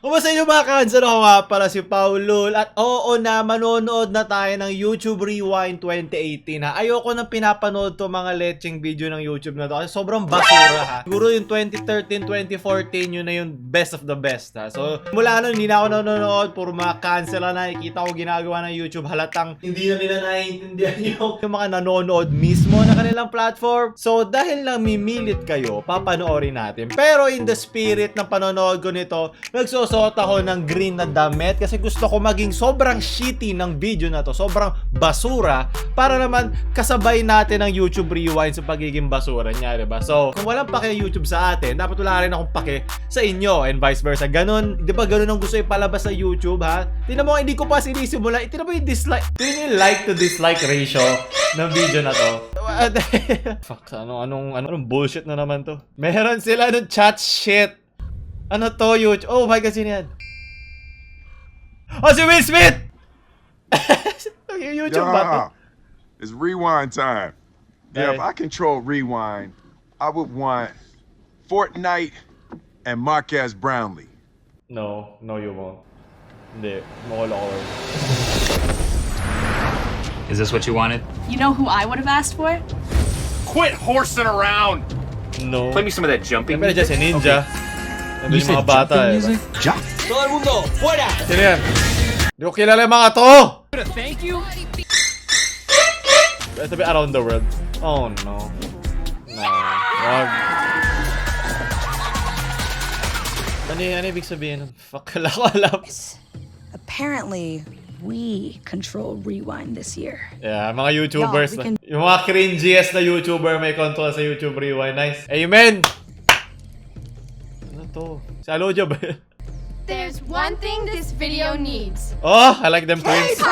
Kumusta nyo mga kansan? Ako nga pala si Paulol. At oo na, manonood na tayo ng YouTube Rewind 2018 ha. Ayoko nang pinapanood to mga lecheng video ng YouTube na to kasi sobrang basura ha. Siguro yung 2013, 2014 yun na yung best of the best ha. So mula nun, hindi na ako nanonood. Puro mga cancel na nakikita ko ginagawa ng YouTube. Halatang hindi na nila naiintindihan yung mga nanonood mismo na kanilang platform. So dahil lang mimilit kayo, papanoorin natin. Pero in the spirit ng panonood ko nito, nagsusuot ako ng green na damit kasi gusto ko maging sobrang shitty ng video na to, sobrang basura, para naman kasabay natin ang YouTube Rewind sa pagiging basura niya, diba? So, kung walang pake YouTube sa atin, dapat wala rin akong pake sa inyo and vice versa. Ganon, di ba ganon ang gusto ipalabas sa YouTube, ha? Tingnan mo, hindi ko pa sinisimula. Tingnan mo yung dislike. Tingnan yung like to dislike ratio ng video na to. Fuck, anong bullshit na naman to? Meron sila ng chat shit. Ano to, YouTube? Oh my God, sino yan? Oh, si Will Smith! YouTube ba to? It's rewind time. Yeah, if I control rewind, I would want Fortnite and Marquez Brownlee. No, you won't. Hindi, makulokor. Is this what you wanted? You know who I would have asked for? Quit horsing around! No. Play me some of that jumping Pero dyan si Ninja. Nandun yung mga bata eh. Jump. Todo el mundo, fuera! Sino yan? Hindi ko kilala yung mga to! Thank you. Ito ba around the world? Oh no. No. Wag. Ano ibig sabihin? Fuck, alam. Apparently, we control Rewind this year. Yeah, mga YouTubers. Yeah, Yung mga cringiest na YouTuber may control sa YouTube Rewind. Nice. Amen! Ano to? Si Alojo ba? There's one thing this video needs. Oh, I like them twins.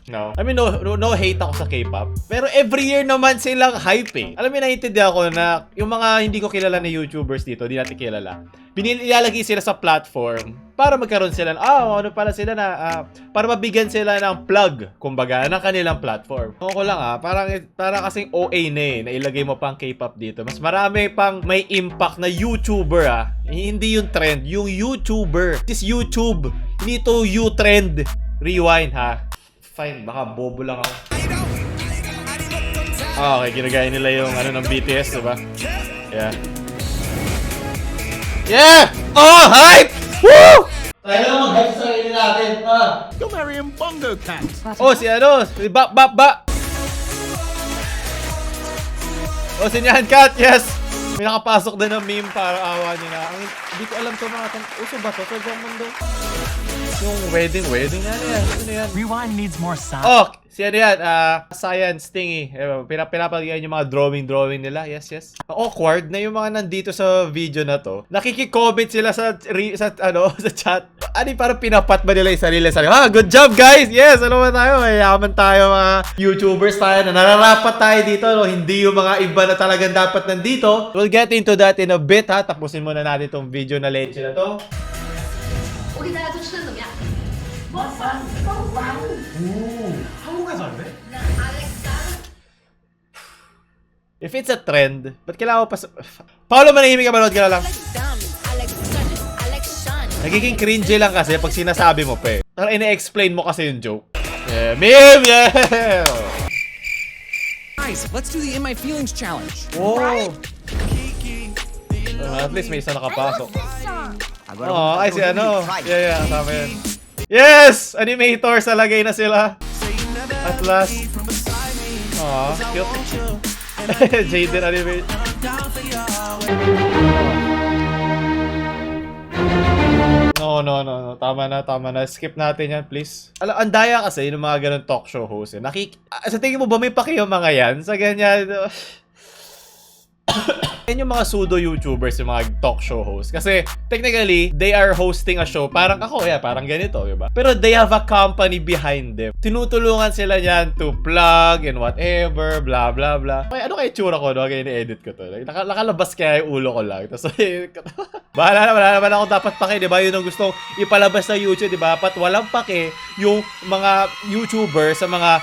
No. I mean, no hate ako sa K-pop. Pero every year naman silang hype eh. Alam mo, naiintindihan ako na yung mga hindi ko kilala na YouTubers dito, di natin kilala. Ilalagay sila sa platform para magkaroon sila ano pala sila na para mabigyan sila ng plug, kumbaga, ng kanilang platform. Ako lang parang kasing OA na eh, na ilagay mo pang K-pop dito. Mas marami pang may impact na YouTuber hindi yung trend, yung YouTuber. This YouTube, hindi to U-trend. Rewind ha. Fine, baka bobo lang ako. Okay, ginagaya nila yung ng BTS, diba? Yeah. Yeah! Oh, hype! Woo! Tayo lang mag-hype sa sarili natin, You're marrying bongo cats. Oh, si si Ba. Oh, si Nyan Cat, yes! May nakapasok din ng meme para awa niya na. Hindi ko alam to mga uso ba to? Sobrang mundo. Yung wedding na yan. Ano yan? Rewind needs more sound. Oh, si ano yan? Science thingy. Pinapalagyan yung mga drawing nila. Yes. Awkward na yung mga nandito sa video na to. Nakiki-comment sila sa chat. Parang pinapat ba nila yung sarili? Good job guys! Yes! Ano ba tayo? Mayaman tayo mga YouTubers tayo na nararapat tayo dito. No? Hindi yung mga iba na talagang dapat nandito. We'll get into that in a bit ha. Tapusin muna natin tong video na leche na to. 我给大家做吃的怎么样？ If it's a trend, ba't kailangan pa sa... Paolo, manahimik ka, manood ka na lang. Nagiging cringy lang kasi pag sinasabi mo pa eh. Pero ina-explain mo kasi yung joke. Yeah, meme! Yeah! Guys, let's do the In My Feelings challenge. Whoa! At least may isa nakapasok. Oh, ay si ano. Yeah, tama yan. Yes! Animators, alagay na sila. At last. Aw, cute. Jaden animate. No. Tama na. Skip natin yan, please. Ang daya kasi yung mga ganun talk show host. Sa tingin mo ba may paki yung mga yan? Sa ganyan... Yan yung mga pseudo-YouTubers, yung mga talk show hosts. Kasi, technically, they are hosting a show. Parang ako, parang ganito, diba? Pero they have a company behind them. Tinutulungan sila niyan to plug and whatever, blah, blah, blah. Okay, ano kaya tsura ko, no? Kaya ni-edit ko to. Nakalabas kaya yung ulo ko lang. Tapos, wala naman ako dapat pake, diba? Yun ang gusto ipalabas sa YouTube, diba? Dapat walang pake yung mga YouTubers sa mga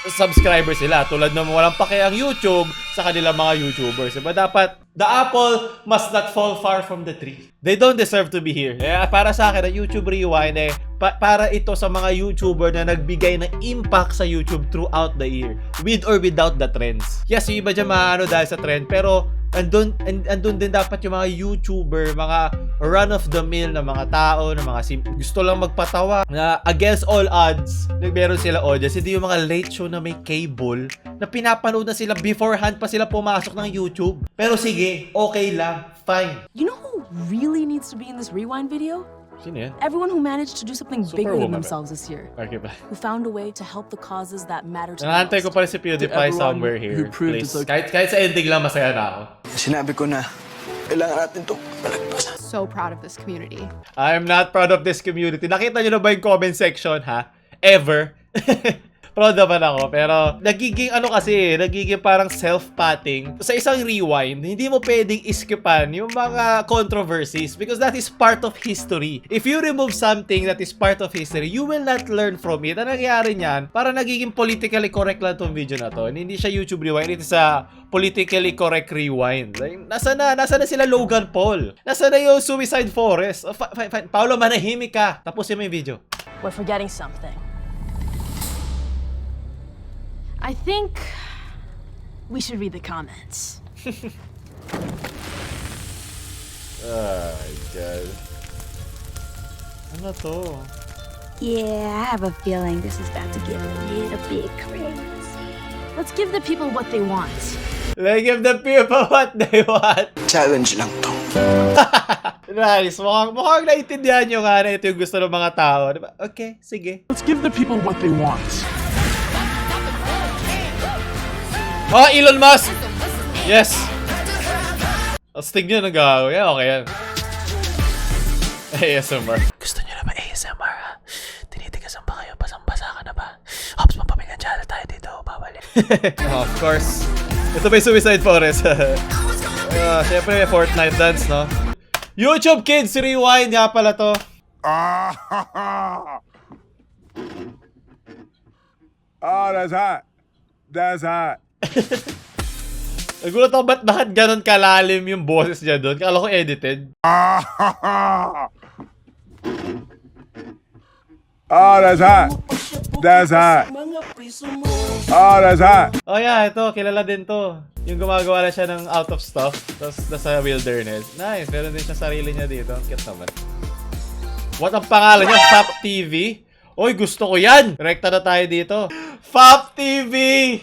subscribers sila. Tulad ng walang pake ang YouTube sa kanilang mga YouTubers. Diba dapat, the apple must not fall far from the tree. They don't deserve to be here. Kaya para sa akin, ang YouTube Rewind para ito sa mga YouTuber na nagbigay ng impact sa YouTube throughout the year. With or without the trends. Yes, yung iba dyan maano dahil sa trend, pero andun din dapat yung mga YouTuber, mga run-of-the-mill na mga tao, na mga gusto lang magpatawa, na against all odds, meron sila audience. Hindi yung mga late show na may cable, na pinapanood na sila beforehand pa sila pumasok ng YouTube. Pero sige, okay lang, fine. You know who really needs to be in this rewind video? Sino yan? Everyone who managed to do something bigger than Superwoman. themselves this year. Okay ba? Who found a way to help the causes that matter to Nakahantay ko most. pa rin si PewDiePie somewhere here. Please. Kahit sa ending lang, masaya na ako. Sinabi ko na, kailangan natin itong palagpasan. So proud of this community. I'm not proud of this community. Nakita nyo na ba yung comment section, ha? Ever? Proud naman ako, pero nagiging nagiging parang self-patting. Sa isang rewind, hindi mo pwedeng iskipan yung mga controversies because that is part of history. If you remove something that is part of history, you will not learn from it. Ang nangyayari niyan, parang nagiging politically correct lang tong video na to. Hindi siya YouTube rewind, it is a politically correct rewind. Like, nasa na sila Logan Paul? Nasa na yung Suicide Forest? Fine. Paolo, manahimik ka. Tapusin mo yung video. We're forgetting something. I think We should read the comments. Ay, God. Ano to? Yeah, I have a feeling this is about to get a little bit crazy. Let's give the people what they want. Like, give the people what they want. Challenge lang to. Nice. Mukhang naiintindihan nyo nga na ito yung gusto ng mga tao. Diba? Okay, sige. Let's give the people what they want. Oh, Elon Musk! Yes! Astig nyo nag-aaway. Okay yan. ASMR. Gusto nyo na ba ASMR, ha? Tinitigasan ba kayo? Basang-basa ka na ba? Hops, mapamilyan channel tayo dito. Bawal eh. Oh, of course. Ito ba yung Suicide Forest? Siyempre may Fortnite dance, no? YouTube Kids Rewind nga pala to. Oh, that's hot. That's hot. Nagulat ako ba't ganon kalalim yung boses niya doon? Kala ko edited. Oh, that's hot. That's hot. Oh, that's hot. Oh yeah, ito, kilala din to. Yung gumagawa na siya ng out of stuff, tapos nasa wilderness. Nice, meron din siya sarili niya dito. Ang cute naman. What ang pangalan niya? Fap TV? Oy, gusto ko yan! Rekta na tayo dito. Fap TV!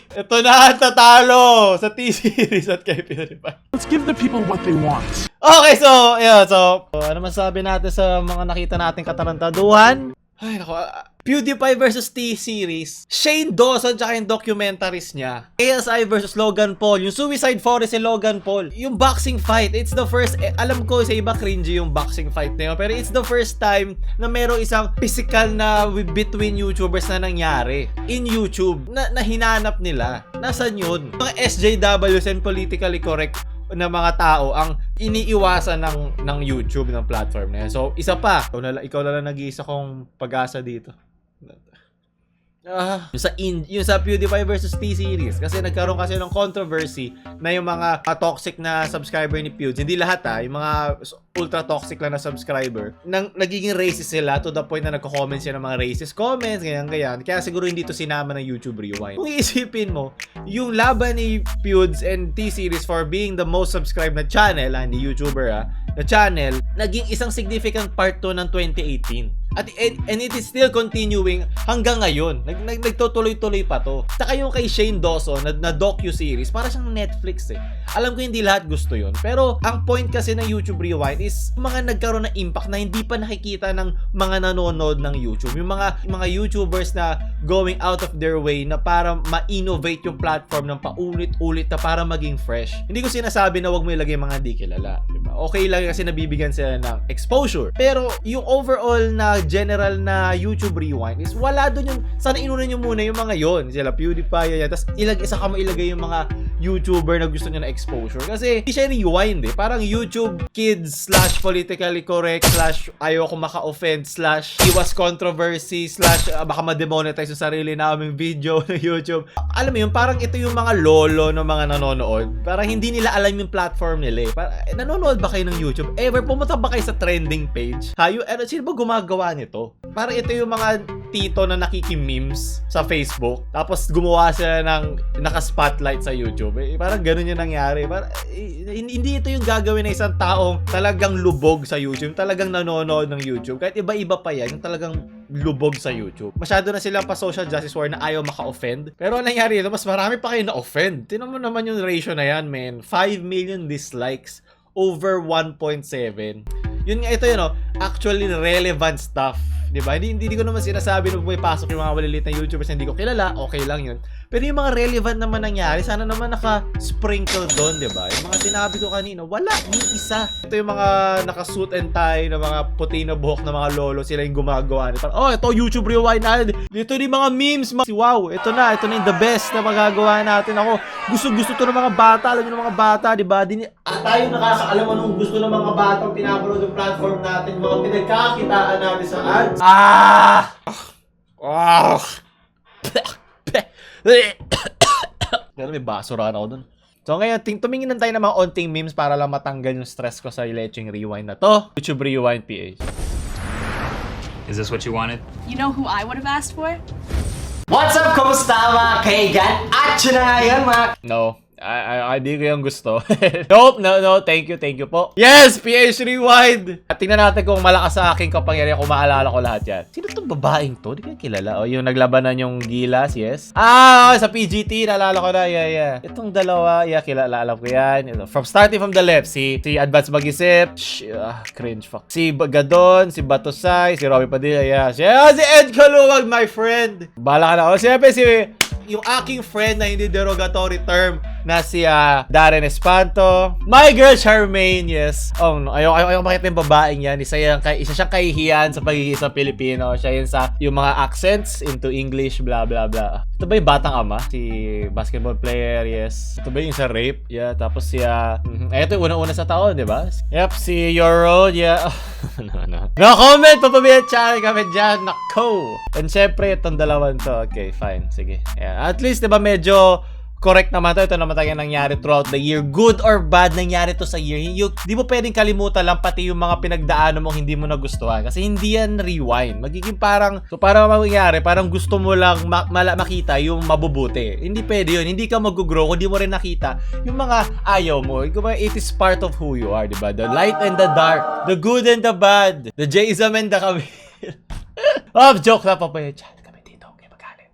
Ito na ang tatalo sa T-Series at kay PewDiePie. Let's give the people what they want. Okay, so, yeah, so, ano masabi natin sa mga nakita nating katarantaduhan? Ay, naku, PewDiePie versus T-Series. Shane Dawson tsaka yung documentaries niya. KSI versus Logan Paul. Yung Suicide Forest si Logan Paul. Yung boxing fight. It's the first, alam ko sa iba cringy yung boxing fight na yun. Pero it's the first time na merong isang physical na between YouTubers na nangyari. In YouTube. Na hinanap nila. Nasaan yun? Mga SJWs and politically correct na mga tao ang iniiwasan ng YouTube, ng platform na yan. So, isa pa. Ikaw na lang nag-iisa kong pag-asa dito. Yung sa PewDiePie versus T-Series. Kasi nagkaroon kasi ng controversy na yung mga toxic na subscriber ni Pewds. Hindi lahat yung mga ultra toxic lang na subscriber. Nagiging racist sila to the point na nagko-comment siya ng mga racist comments, ganyan. Kaya siguro hindi to sinama ng YouTube Rewind. Kung iisipin mo, yung laban ni Pewds and T-Series for being the most subscribed na channel, hindi YouTuber na channel, naging isang significant part to ng 2018. And it is still continuing hanggang ngayon. Nagtutuloy-tuloy pa to. Saka yung kay Shane Dawson na docu-series, para siyang Netflix eh. Alam ko hindi lahat gusto yun. Pero ang point kasi ng YouTube Rewind is mga nagkaroon ng impact na hindi pa nakikita ng mga nanonood ng YouTube. Yung mga YouTubers na going out of their way na para ma-innovate yung platform ng paulit-ulit na para maging fresh. Hindi ko sinasabi na wag mo ilagay mga hindi kilala. Diba? Okay lang kasi nabibigyan sila ng exposure. Pero yung overall na general na YouTube Rewind is wala doon yung sana inunan nyo muna yung mga yon. Sila PewDiePie yan. Tapos isa ka mo ilagay yung mga YouTuber na gusto niya na exposure. Kasi hindi siya rewind eh. Parang YouTube kids / politically correct / ayoko maka-offend / iwas controversy / baka ma-demonetize yung sarili naming video na YouTube. Alam mo yun, parang ito yung mga lolo ng mga nanonood. Parang hindi nila alam yung platform nila eh. Nanonood ba kayo ng YouTube? Ever pumunta ba kayo sa trending page? Sino ba gumagawa nito? Parang ito yung mga tito na nakiki-memes sa Facebook. Tapos gumawa sila ng naka-spotlight sa YouTube. Parang ganun yung nangyari. Hindi ito yung gagawin ng isang taong talagang lubog sa YouTube. Talagang nanonood ng YouTube. Kahit iba-iba pa yan. Yung talagang lubog sa YouTube. Masyado na silang pa-social justice war na ayaw maka-offend. Pero ang nangyari ito, mas marami pa kayo na-offend. Tinan mo naman yung ratio na yan, man. 5 million dislikes over 1.7. Yun nga, ito yun, actually relevant stuff. Diba? Hindi ko naman sinasabi na pumipasok yung mga maliliit na YouTubers na hindi ko kilala, okay lang yun. Pero yung mga relevant naman nangyari, sana naman naka-sprinkle doon, diba? Yung mga sinabi ko kanina, wala, ni isa. Ito yung mga naka-suit and tie na mga puti na buhok na mga lolo, sila yung gumagawa. Oh, ito YouTube Rewind natin. Dito yung mga memes. Wow, ito na yung the best na magagawa natin. Ako, gusto to ng mga bata, alam nyo ng mga bata, diba? Tayo nakakaalam anong gusto ng mga bata pinapanood yung platform natin, mga pinagkakitaan natin sa ads. Pero may basura ako dun. So ngayon, tumingin tayo ng mga onting memes para lang matanggal yung stress ko sa Lecheng Rewind na to. YouTube Rewind PH. Is this what you wanted? You know who I would have asked for? What's up? Kumusta mga kaigan? At yun na nga yun mga... No. Di ko yung gusto. Nope, no, thank you po. Yes, PH Rewind! At tingnan natin kung malakas sa aking kapangyarihan, kung maalala ko lahat yan. Sino tong babaeng to? Di ko kilala. O, yung naglabanan yung Gilas, yes. Sa PGT, naalala ko na, yeah. Itong dalawa, kilala, alam ko yan. Starting from the left, si Advance Mag-isip, cringe, fuck. Si Gadon, si Batosay, si Robby Padilla, si Ed Kaluwag, my friend. Bahala ka na. O, siyempre, yung aking friend na hindi derogatory term na si Darren Espanto. My girl Charmaine, yes. No, ayaw makita yung babaeng yan. Isa siyang kahihiyan sa pagiging isang Pilipino. Siya yun sa yung mga accents into English, blah blah blah. Ito ba yung batang ama? Si basketball player, yes. Ito ba yung sa rape? Yeah, tapos si ito yung unang-una sa taon, di ba? Yep, si Your Road, yeah. No comment! Papabihan channel kami dyan. Nako! And syempre, itong dalawan to. Okay, fine. Sige. Yeah. At least, di ba, medyo correct naman to. Ito naman tayo nangyari throughout the year. Good or bad, nangyari to sa year. Di mo pwedeng kalimutan lang pati yung mga pinagdaanan mo hindi mo nagustuhan. Kasi hindi yan rewind. Magiging parang, so para mangyari, parang gusto mo lang makita yung mabubuti. Hindi pwede yun. Hindi ka mag-grow kung di mo rin nakita yung mga ayaw mo. It is part of who you are, diba? The light and the dark. The good and the bad. The Jaisam and the Camille. Joke na pa pa. Kami dito. Okay, magalit.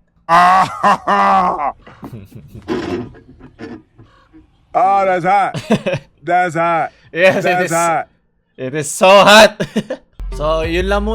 Oh, that's hot. That's hot. Yes, that's hot. It is so hot. So, yun ang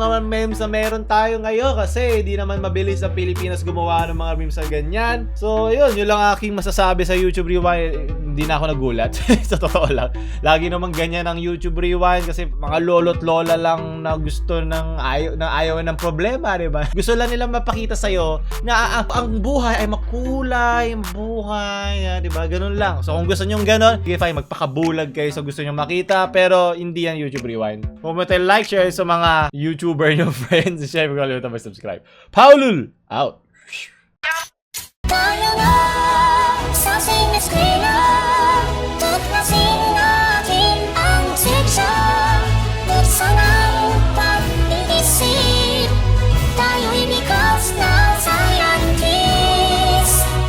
mga memes na meron tayo ngayon kasi di naman mabilis sa Pilipinas gumawa ng mga memes na ganyan. So, yun lang aking masasabi sa YouTube Rewind. Hindi na ako nagulat. Sa totoo lang. Lagi naman ganyan ang YouTube Rewind kasi mga lolo't lola lang na gusto ng ayaw ng problema, diba? Gusto lang nilang mapakita sa'yo na ang buhay ay makulay, buhay, diba? Ganun lang. So, kung gusto nyong ganun, sige fine, magpakabulag kayo sa gusto nyong makita, pero hindi yan YouTube Rewind. Kung like, share sa mga YouTuber nyo friends. Siyempre, kalimutan mag-subscribe. Paulul! Out!